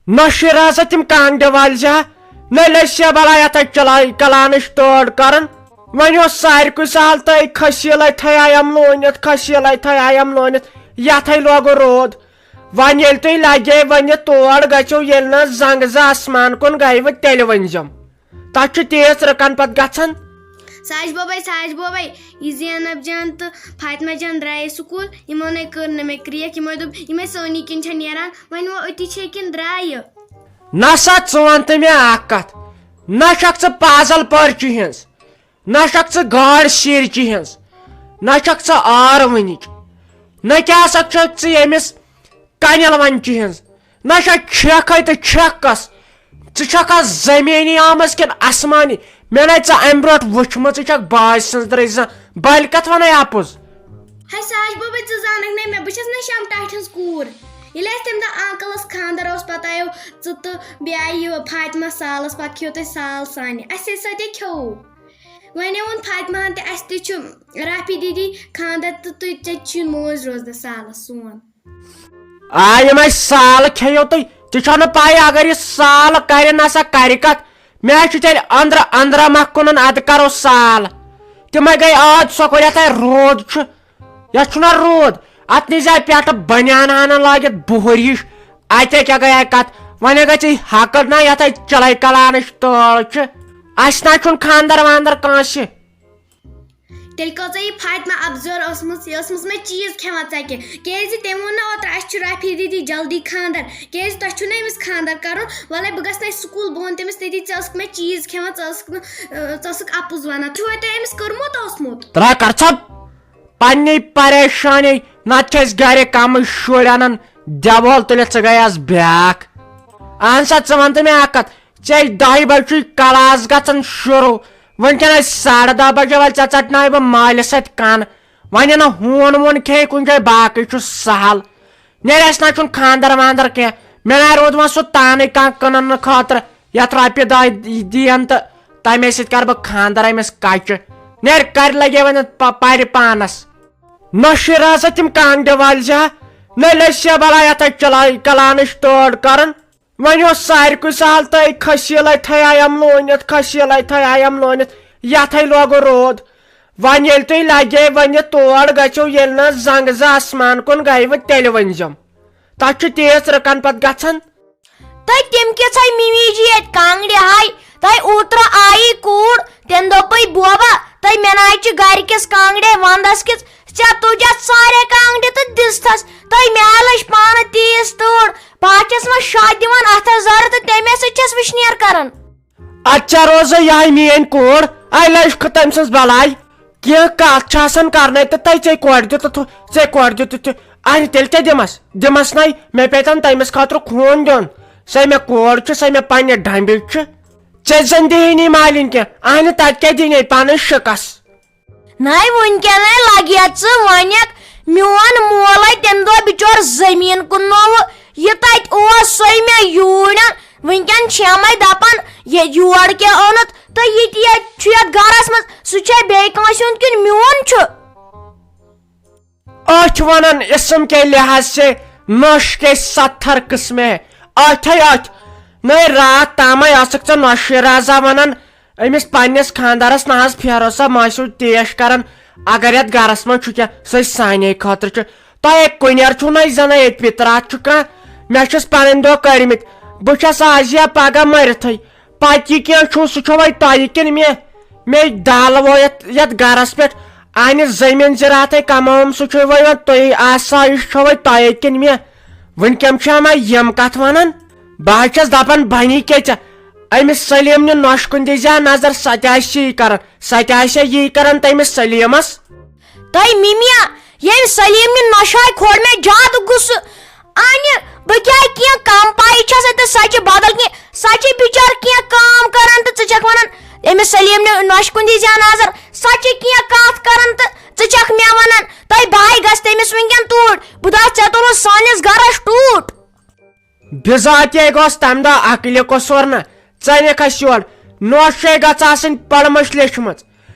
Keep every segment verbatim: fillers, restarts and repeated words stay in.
نہ شیرازہ تِم کانٛگرِ وٲلۍ زِ ہا، نہ لٔسۍ یا بلاے یتھے چلاے کلانٕچ تٲڑ کران۔ وۄنۍ اوس ساروٕے سہل تہٕ کھسیٖلے تھایایم لوٗنِتھ، کھسیٖلے تھایایم لوٗنِتھ، یتھے لوگُن روٗد۔ وۄنۍ ییٚلہِ تُہۍ لگے وۄنۍ تور گژھِو، ییٚلہِ نہٕ زنٛگہٕ زٕ آسمان کُن گٔیوٕ، تیٚلہِ ؤنۍزٮ۪م۔ تتھ چھُ تیز رُکان پتہٕ گژھان۔ ساج بوبے، ساج بوبے، یہِ زینب جان تہٕ فاطمہ جان درٛایے سکوٗل، یِمو نے کٔر نہٕ مےٚ کرٛیکھ، یِمو دوٚپ، یِمے سٲنی کِنۍ چھےٚ نیران، وۄنۍ وۄنۍ أتی چھے کِنہٕ درٛایہِ؟ نہ سا، ژٕ وَن تہٕ مےٚ اکھ کتھ، نہ چھکھ ژٕ پازل پٲرچہِ ہٕنٛز، نہ چھکھ ژٕ گاڈ سیٖرچہِ ہٕنٛز، نہ چھکھ ژٕ آروٕنِچ، نہ کیٛاہ سا چھکھ ژٕ ییٚمِس کنٮ۪ل ونچہِ ہٕنٛز، نہ چھا چھکھے تہٕ چھکھ کس؟ ژٕ چھکھا زمینی آمٕژ کِنہٕ آسمانی؟ مےٚ نے ژٕ امہِ برونٛٹھ وٕچھمٕژٕے چھکھ باج سٕنٛز درٕے زانٛہہ، بلۍ کتھ ونَے اپُز؟ ہے ساج بوبے، ژٕ زانکھ نے مےٚ، بہٕ چھس نہ شم ٹاٹھۍ ہٕنٛز کوٗر۔ ییٚلہِ اسہِ تمہِ دۄہ انکلس خاندر اوس، پتہٕ آیو ژٕ تہٕ بیٚیہِ آیہِ یہِ فاطمہ سالس، پتہٕ کھیوٚو تۄہہِ سال سانہِ، اسے سۭتۍ کھیوٚو۔ وۄنۍ ووٚن فاطمہ ہن تہِ، اسہِ تہِ چھُ رافی دیدی خاندر تہٕ تُہۍ، ژےٚ تہِ چھُے موج روزدر سالس سون۔ آ، یِمے سال کھیٚیِو تُہۍ۔ تہِ چھو نہٕ پاے، اگر یہِ سال کرِ نہ سا کرِ کتھ، مےٚ چھُ تیٚلہِ أنٛدرٕ أنٛدرٕ ما کُنُن ادٕ کرو سال۔ تِمے گٔے ٲدۍ سۄکُر، یتھے روٗد چھُ، یتھ چھُنہ روٗد، اتھ نِش آے پٮ۪ٹھٕ بنیان ہنا لٲگِتھ بُہُر ہِش۔ اتے کیٛاہ گٔیے کتھ، وۄنۍ گژھِ حقل نہ یتھے چلے کلانٕچ تٲل چھِ۔ اسہِ نہ چھُنہٕ خاندر واندر کٲنٛسہِ۔ تیٚلہِ کۭژاہ یہِ فاطمہ افضل ٲسمٕژ، یہِ ٲسمٕژ مےٚ چیٖز کھٮ۪وان ژَکہِ۔ کیٛازِ تٔمۍ ووٚن نہ اوترٕ، اَسہِ چھُ رافی دیدی جلدی خانٛدر، کیٛازِ تۄہہِ چھُو نہٕ أمِس خانٛدر کَرُن؟ وَلَے بہٕ گژھٕ نہٕ اَسہِ سکوٗل، بہٕ وَنہٕ تٔمِس تٔتی، ژٕ ٲسٕکھ مےٚ چیٖز کھٮ۪وان، ژٕ ٲسٕکھ نہٕ، ٲں، ژٕ ٲسٕکھ اَپُز وَنان۔ چھُوا تۄہہِ أمِس کوٚرمُت اوسمُت؟ ترٛا کر ژھۄپ۔ پننی پریشانی، نتہٕ چھِ أسۍ گرِ کمٕے شُرۍ انان، دیوال تُلِتھ ژٕ گٔیس بیاکھ۔ اہن سا، ژٕ وَن تہٕ مےٚ اکھ کتھ، ژےٚ دَہہِ بجہِ چھُے کلاس گژھان شروع، وٕنکیٚن ٲسۍ ساڑٕ دَہ بجے، وَلہٕ ژےٚ ژٹناوے بہٕ مالہِ سۭتۍ کن۔ وۄنۍ نہ ہوٗن ووٗن کھیٚیہِ کُنہِ جایہِ، باقٕے چھُ سہل۔ نیرِ، اَسہِ نہ چھُنہٕ خانٛدر وانٛدر کینٛہہ، مےٚ نہ روٗد وۄنۍ سُہ تانٕے کانٛہہ کٕنن نہٕ خٲطرٕ، یَتھ رۄپیہِ دَہ دِیَن تہٕ تَمے سۭتۍ کَرٕ بہٕ خانٛدر أمِس کَچہِ۔ نیر، کَرِ لَگے وۄنۍ پ-، پَرِ پانَس۔ نہ شیرازہ تِم کانٛگرِ وٲلۍ زِ ہا، نہ لٔسۍ یا بَلاے یَتھ اَتہِ چلاے کَلانٕچ تٲڑ کَران۔ وۄنۍ اوس ساروٕے سہل تہٕ کھسیٖلَے تھایایم لوٗنِتھ، کھسیٖلَے تھایایم لوٗنِتھ، یَتھَے لوگُن روٗد۔ وۄنۍ ییٚلہِ تُہۍ لَگے وۄنۍ تور گٔژھِو، ییٚلہِ نہٕ زنٛگہٕ زٕ آسمان کُن گٔیوٕ، تیٚلہِ ؤنۍزٮ۪م۔ تَتھ چھُ تیز رٕکَن پَتہٕ گژھان۔ تہٕ تِم کِژھے مِمی جی اَتہِ کانٛگرِ ہاے؟ تۄہہِ اوترٕ آیی کوٗر، تٔمۍ دوٚپُے، "بوبا، تۄہہِ مےٚ ناے چھِ گرِ کِس کانٛگرِ وندس کِژھ، ژےٚ تُج اَتھ سارے کانٛگرِ تہٕ دِژتھس۔ تۄہہِ مےٚ لٔج پانہٕ تیٖژ تۭر، بہٕ ہا چھَس وۄنۍ شاہ دِوان اَتھس زَرٕ تہٕ تَمے سۭتۍ چھَس وٕشنیر کران۔" اَدٕ ژےٚ روزے یِہے میٲنۍ کوٗر، اَے لٔج خۄ تٔمۍ سٕنٛز بلاے۔ کینٛہہ کتھ چھِ آسان کرنے تہٕ تۄہہِ ژےٚ کورِ دیُت تہٕ ژےٚ کورِ دیُت تہٕ اہنہِ تیٚلہِ کیٛاہ دِمس؟ دِمس نے، مےٚ پیٚتن تٔمِس خٲطرٕ خوٗن دیُن۔ سۄے مےٚ کور چھِ، سۄے مےٚ پننہِ ڈمبہِ چھِ۔ ژےٚ زن دِہی نہٕ مالِنۍ کینٛہہ، اہنہِ تتہِ کیٛاہ دِنے پنٕنۍ شِکس؟ نَے وٕنکیٚنے لگہِ ژٕ وۄنیٚکھ، میون مولے تمہِ دۄہ بچور زٔمیٖن کٕننووُ، یہِ تتہِ اوس سۄے مےٚ یوٗرۍ۔ وٕنکیٚن چھِ یِمے دپان، یہِ یور کیٛاہ اوٚنُتھ تہٕ یہِ تہِ ییٚتہِ چھُ یتھ گرس منٛز، سُہ چھا بیٚیہِ کٲنٛسہِ ہُنٛد کِنہٕ میون چھُ؟ أتھۍ ونان اسم کے لحاظ سے نوش کے ستھر قسمے۔ أتھے أتھۍ۔ نٔے راتھ تامے ٲسٕکھ ژٕ نوشہِ رازا ونان أمِس پننِس خاندارس، نہ حظ پھیرو سا ماسیو تیش کران، اگر یتھ گرس منٛز چھُ کینٛہہ، سُہ سانے خٲطرٕ چھُ۔ تۄہہِ کُنیر چھُو نہ زنہ ییٚتہِ پتراتھ چھُ کانٛہہ؟ مےٚ چھِس پنٕنۍ دۄہ کٔڑمٕتۍ، بہٕ چھَس آز یا پگاہ مٔرِتھٕے۔ پتہٕ یہِ کینٛہہ چھُو، سُہ چھُ وۄنۍ تۄہہِ کِنہٕ مےٚ؟ مےٚ دالہٕ وٲیِتھ یتھ گرس پٮ۪ٹھ، انہِ زٔمیٖن زِراعتے کمٲوٕم، سُہ چھُ وۄنۍ، وۄنۍ تُہی، آسایش چھو وۄنۍ تۄہے کِنہٕ مےٚ؟ وٕنکٮ۪ن چھِ اما یِم کتھ ونان؟ بہٕ حظ چھَس دپان بنی کیٛاہ ژےٚ؟ أمِس سلیٖم نہِ نۄشہِ کُن دیٖزِ ہا نظر، سۄ تہِ آسہِ یی کران، سۄ تہِ آسہِ ہا یی کران تٔمِس سلیٖمس۔ تۄہہِ مِمیا، ییٚمۍ سلیٖم نہِ نۄشہِ ہاے کھول مےٚ زیادٕ غصہٕ۔ انہِ، بہٕ کیٛاہ کینٛہہ کم پایہِ چھَس تہٕ سۄ چھِ بدل کینٛہہ، سۄ چھِ بِچٲر کینٛہہ کٲم کران تہٕ ژٕ چھَکھ ونان، أمِس سلیٖم نہِ نۄشہِ کُن دیٖزِ ہا نظر، سۄ چھِ کینٛہہ کتھ کران تہٕ ژٕ چھَکھ مےٚ ونان، تۄہہِ بہٕ ہاے گژھٕ تٔمِس وٕنکٮ۪ن توٗرۍ، بہٕ دَپہٕ ژےٚ توٚرُتھ سٲنِس گرس ٹوٗٹھ۔ بِذاتے گوٚژھ تَمہِ دۄہ عقلہِ قصوٗر نہٕ۔ ژٕ أنِکھ اَسہِ یور۔ نوشے گژھِ آسٕنۍ پٔرمٕژ لیچھمٕژ۔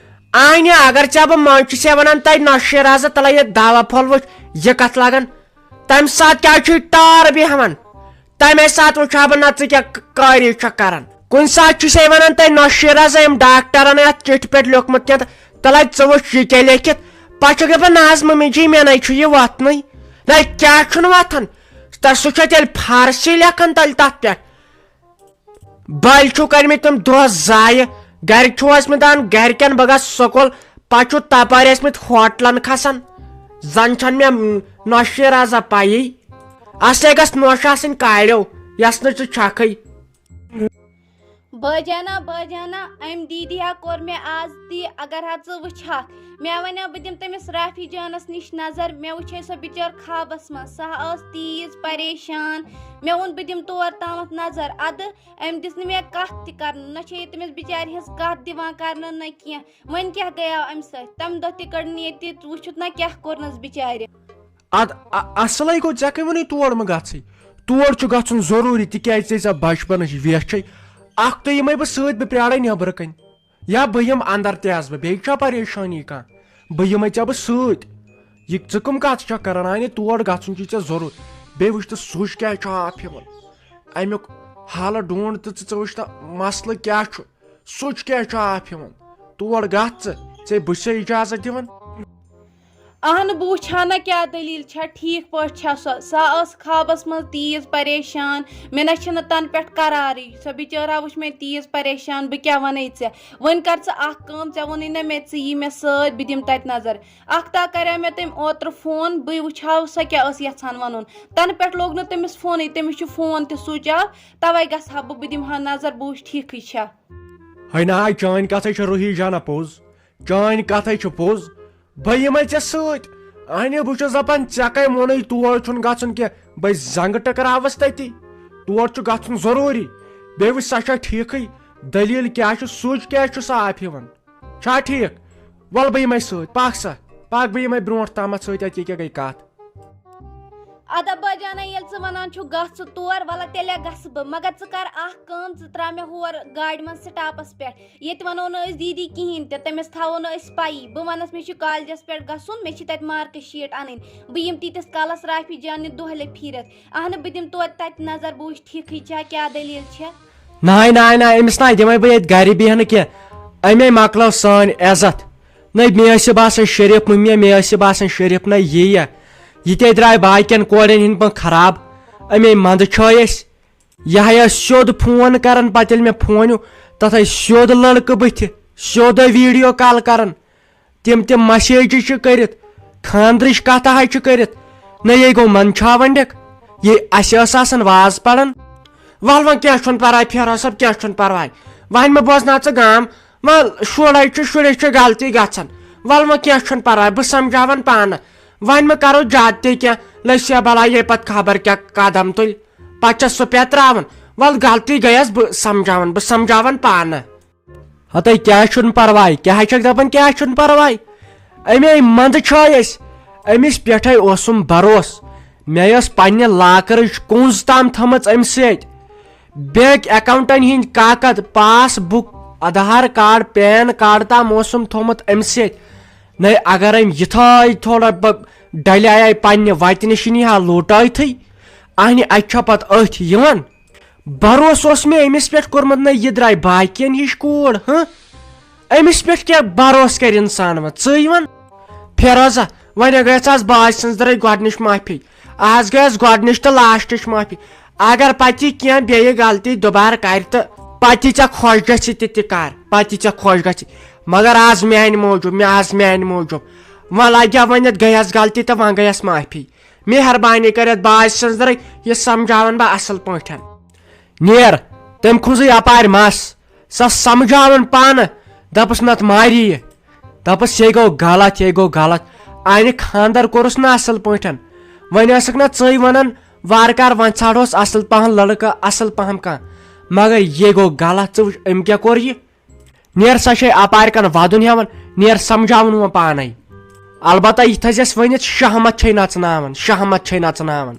آنہِ، اگر ژےٚ بہٕ منٛز چھُسے وَنان، تۄہہِ نوشہِ رازٕ تَلے یہِ دوا پھوٚل وٕچھ، یہِ کَتھ لَگان؟ تَمہِ ساتہٕ کیٛازِ چھُے ٹار بیٚہوان؟ تمے ساتہٕ وٕچھِ ہا بہٕ نہ ژٕ کیٛاہ قٲری چھکھ کران۔ کُنہِ ساتہٕ چھُ سے ونان تۄہہِ نۄشہِ رضا یِم ڈاکٹرن یتھ چٹھِ پٮ۪ٹھ لیوٗکھمُت کینٛہہ، تہٕ تلے ژٕ وٕچھ یہِ کیٛاہ لیکھِتھ۔ پتہٕ چھُکھ دپان نہ حظ ممی جی مےٚ نے چھُ یہِ وۄتھنُے۔ نہ کیٛاہ چھُنہٕ وۄتھان؟ تہٕ سُہ چھا تیٚلہِ فارسی لیکھان تیٚلہِ تتھ پٮ۪ٹھ؟ بلۍ چھُو کٔرمٕتۍ تِم دۄہ ضایع۔ گرِ چھُو ٲسمٕتۍ دپان گرِکٮ۪ن بہٕ گژھٕ سکوٗل، پتہٕ چھُو تپٲرۍ ٲسمٕتۍ ہوٹلن کھسان۔ زن چھنہٕ مےٚ نۄشہِ رضا پیی۔ اصلے گژھِ نۄش آسٕنۍ کالٮ۪و، یس نہٕ ژٕ چھکھٕے۔ بٲجانا، بٲجانا، أمۍ دیٖدی ہا کوٚر مےٚ آز تی، اگر ہا ژٕ وٕچھہکھ۔ مےٚ وَنیو بہٕ دِمہٕ تٔمِس رافی جانَس نِش نظر، مےٚ وٕچھے سۄ بِچٲر خوابَس منٛز، سۄ ہا ٲس تیٖژ پریشان۔ مےٚ ووٚن بہٕ دِمہٕ تور تامَتھ نظر، اَدٕ أمۍ دِژ نہٕ مےٚ کَتھ تہِ کَرنہٕ، نہ چھے یہِ تٔمِس بِچارِ ہٕنٛز کَتھ دِوان کَرنہٕ نہ کینٛہہ۔ وۄنۍ کیٛاہ گٔیاو اَمہِ سۭتۍ؟ تَمہِ دۄہ تہِ کٔڑ نہٕ ییٚتہِ، وٕچھُتھ نہ کیٛاہ کوٚرنَس بِچارِ۔ اد ا- اصلے گوٚو، ژےٚ کٔمۍ ووٚنُے تور مہٕ گژھٕے؟ تور چھُ گژھُن ضروٗری، تِکیازِ ژےٚ ژےٚ بچپنٕچ ویٹھ چھے۔ اکھ تُہۍ یِمے بہٕ سۭتۍ، بہٕ پیارے نیبرٕ کنۍ، یا بہٕ یِمہٕ اندر تہِ آسہٕ بہٕ، بیٚیہِ چھا پریشٲنی کانٛہہ؟ بہٕ یِمے ژےٚ بہٕ سۭتۍ۔ یہِ ژٕ کٕم کتھ چھکھ کران؟ اہنہِ تور گژھُن چھُے ژےٚ ضروٗر۔ بیٚیہِ وٕچھ تہٕ سُچ کیٛازِ چھُ آف یِوان، امیُک حالہ ڈونڈ تہٕ ژٕ، ژٕ وٕچھ تہٕ مسلہٕ کیٛاہ چھُ، سُچ کیٛازِ چھُ آف یِوان؟ تور گژھ ژٕ، ژےٚ بہٕ چھُسے اجازت دِوان۔ اہنہٕ، بہٕ وٕچھِ ہا نہ کیٛاہ دٔلیٖل چھےٚ، ٹھیٖک پٲٹھۍ چھےٚ سۄ۔ سۄ ٲس خوابَس منٛز تیٖژ پریشان، مےٚ نہ چھِنہٕ تَنہٕ پٮ۪ٹھ قرارٕے۔ سۄ بِچٲرا وٕچھ مےٚ تیٖژ پریشان، بہٕ کیٛاہ وَنَے ژےٚ۔ وۄنۍ کر ژٕ اَکھ کٲم، ژےٚ ووٚنُے نہ مےٚ ژٕ یی مےٚ سۭتۍ، بہٕ دِمہٕ تَتہِ نظر۔ اَکھتا کریو مےٚ تٔمۍ اوترٕ فون، بہٕ وٕچھ ہا سۄ کیٛاہ ٲس یَژھان وَنُن۔ تَنہٕ پٮ۪ٹھ لوٚگ نہٕ تٔمِس فونٕے، تٔمِس چھُ فون تہِ سُچ آف، تَوَے گژھٕ ہا بہٕ، بہٕ دِمہٕ ہا نظر، بہٕ وٕچھِ ٹھیٖکھٕے چھا۔ ہے نہ، ہے چٲنۍ کتھے چھِ روحی جانا پوٚز، چٲنۍ کتھے چھِ پوٚز۔ بہٕ یِمے ژےٚ سۭتۍ۔ اہنہِ بہٕ چھُس دپان ژےٚ کٔمۍ ووٚنُے تور چھُنہٕ گژھُن کینٛہہ، بہٕ زنٛگہٕ ٹکراوس تٔتی۔ تور چھُ گژھُن ضروٗری۔ بیٚیہِ وٕچھ سۄ چھا ٹھیٖکھٕے، دٔلیٖل کیٛاہ چھُ، سُچ کیٛازِ چھُ سۄ آف یِوان؟ چھا ٹھیٖک؟ وَلہٕ بہٕ یِمے سۭتۍ، پکھ سا، پکھ بہٕ یِمے برونٛٹھ تامَتھ سۭتۍ، اَتہِ یہِ کیٛاہ گٔے کتھ؟ ادا بٲجانہ، ییٚلہِ ژٕ ونان چھُکھ گژھ ژٕ تور، وَلہٕ تیٚلے گژھٕ بہٕ، مگر ژٕ کر اکھ کٲم، ژٕ ترٛاو مےٚ ہور گاڑِ منٛز سٹاپس پٮ۪ٹھ، ییٚتہِ وَنو نہٕ أسۍ دیٖدی کِہیٖنۍ تہِ، تٔمِس تھاوو نہٕ أسۍ پَیی۔ بہٕ وَنَس مےٚ چھُ کالجس پٮ۪ٹھ گژھُن، مےٚ چھِ تَتہِ مارکس شیٖٹ اَنٕنۍ، بہٕ یِمہٕ تیٖتِس کالس رافی جانہِ دۄہلہِ پھیٖرِتھ۔ اہنہٕ، بہٕ دِمہٕ توتہِ تَتہِ نظر، بہٕ وٕچھِ ٹھیٖکھٕے چھا، کیٛاہ دٔلیٖل چھےٚ۔ ناے ناے ناے، أمِس ناے دِمے بہٕ ییٚتہِ گرِ بیٚہنہٕ کینٛہہ۔ أمے مۄکلٲو سٲنۍ عزت۔ نہ مےٚ ٲسۍ باسان شریف مٔمی، مےٚ ٲسۍ باسان شریف نہ یی یا۔ یہِ تے درٛاے باقین کورٮ۪ن ہِنٛدۍ پٲٹھۍ خراب۔ أمے منٛدٕ چھٲے أسۍ۔ یہِ ہا ٲس سیوٚد فون کران، پتہٕ ییٚلہِ مےٚ فون ہیوٚو، تتھ ٲسۍ سیوٚد لڑکہٕ بٕتھِ، سیوٚد ویڈیو کال کران۔ تِم تِم مسیجہِ چھِ کٔرِتھ، خاندرٕچ کتھ ہا چھِ کٔرِتھ۔ نہ یے گوٚو منٛدچھاوان ڈیک، یے اسہِ ٲس آسان واز پران۔ ول وۄنۍ کینٛہہ چھُنہٕ پرواے فیروز صٲب، کینٛہہ چھُنہٕ پرواے۔ وۄنۍ مہ بوزناو ژٕ گام، ول شُرے چھُ، شُرِس چھِ غلطی گژھان۔ ول وۄنۍ کینٛہہ چھُنہٕ پرواے، بہٕ سمجھاون پانہٕ۔ وۄنۍ مہ کرو زیادٕ تہِ کینٛہہ، لٔسۍ یا بلاے یے پتہٕ خبر کیٛاہ قدم تُلۍ۔ پتہٕ چھس سُہ پیتراوان۔ ول غلطی گٔیس، بہٕ سمجھاون، بہٕ سمجھاون پانہٕ۔ ہتے کیٛاہ چھُنہٕ پرواے، کیٛاہ چھکھ دپان کیٛاہ چھُنہٕ پرواے؟ اَمے منٛدٕ چھٲے أسۍ، أمِس پٮ۪ٹھے اوسُم بروس۔ مےٚ ٲس پننہِ لاکرٕچ کُنٛز تام تھٲمٕژ أمۍ سۭتۍ۔ بینک اکاؤنٹن ہٕنٛدۍ کاکد، passbook, Aadhaar card, PAN card تام اوسُم تھوٚمُت أمۍ سۭتۍ۔ نے اگر أمۍ یِتھٲے تھوڑا بہٕ ڈلیایے پننہِ وتہِ نِش، یہِ نیٖہا لوٹٲیتھٕے۔ اہنہِ اتہِ چھا پتہٕ أتھۍ یِوان؟ بروسہٕ اوس مےٚ أمِس پٮ۪ٹھ کوٚرمُت، نہ یہِ درٛاے باقین ہِش کوٗر، ہہ؟ أمِس پٮ۪ٹھ کیٛاہ بروسہٕ کرِ انسان وۄنۍ؟ ژٕے وَن۔ فیروزہ، وۄنۍ گٔیَس آز باج سٕنٛز درٕے گۄڈٕنِچ معٲفی۔ آز گٔیَس گۄڈٕنِچ تہٕ لاسٹٕچ معٲفی۔ اگر پتہٕ یہِ کینٛہہ بیٚیہِ غلطی دُبارٕ کرِ تہٕ پتہٕ یہِ ژےٚ خۄش گژھِ تہِ تہِ کر، پتہٕ یہِ ژےٚ خۄش گژھِ۔ مگر آز میانہِ موٗجوٗب، مےٚ آز میانہِ موٗجوٗب۔ وۄنۍ لگیا وۄنۍ یتھ گٔیَس غلطی تہٕ وۄنۍ گٔیَس معٲفی۔ مہربٲنی کٔرِتھ باج سٕنٛز درٕے یہِ سمجھاوان بہٕ اصل پٲٹھۍ۔ نیر، تٔمۍ کھوٗژٕے اپارِ مس۔ سۄ سمجھاوان پانہٕ، دپس نتہٕ ماری یہِ۔ دپس یے گوٚو غلط، یے گوٚو غلط۔ انہِ خانٛدر کوٚرُس نہٕ اصل پٲٹھۍ۔ وۄنۍ ٲسکھ نہ ژٕے ونان وارٕ کارٕ وۄنۍ ژھانڈہوس اصل پہم لڑکہٕ، اصل پہم کانٛہہ۔ مگر یے گوٚو غلط، ژٕ وٕچھ أمۍ کیٛاہ کوٚر یہِ۔ نیر سا چھے اپارِ کن ودُن ہٮ۪وان، نیر سمجھاوُن وۄنۍ پانے۔ البتہ یہِ تھٲزٮ۪س ؤنِتھ، شہمت چھے نژناوان، شہمت چھے نژناوان۔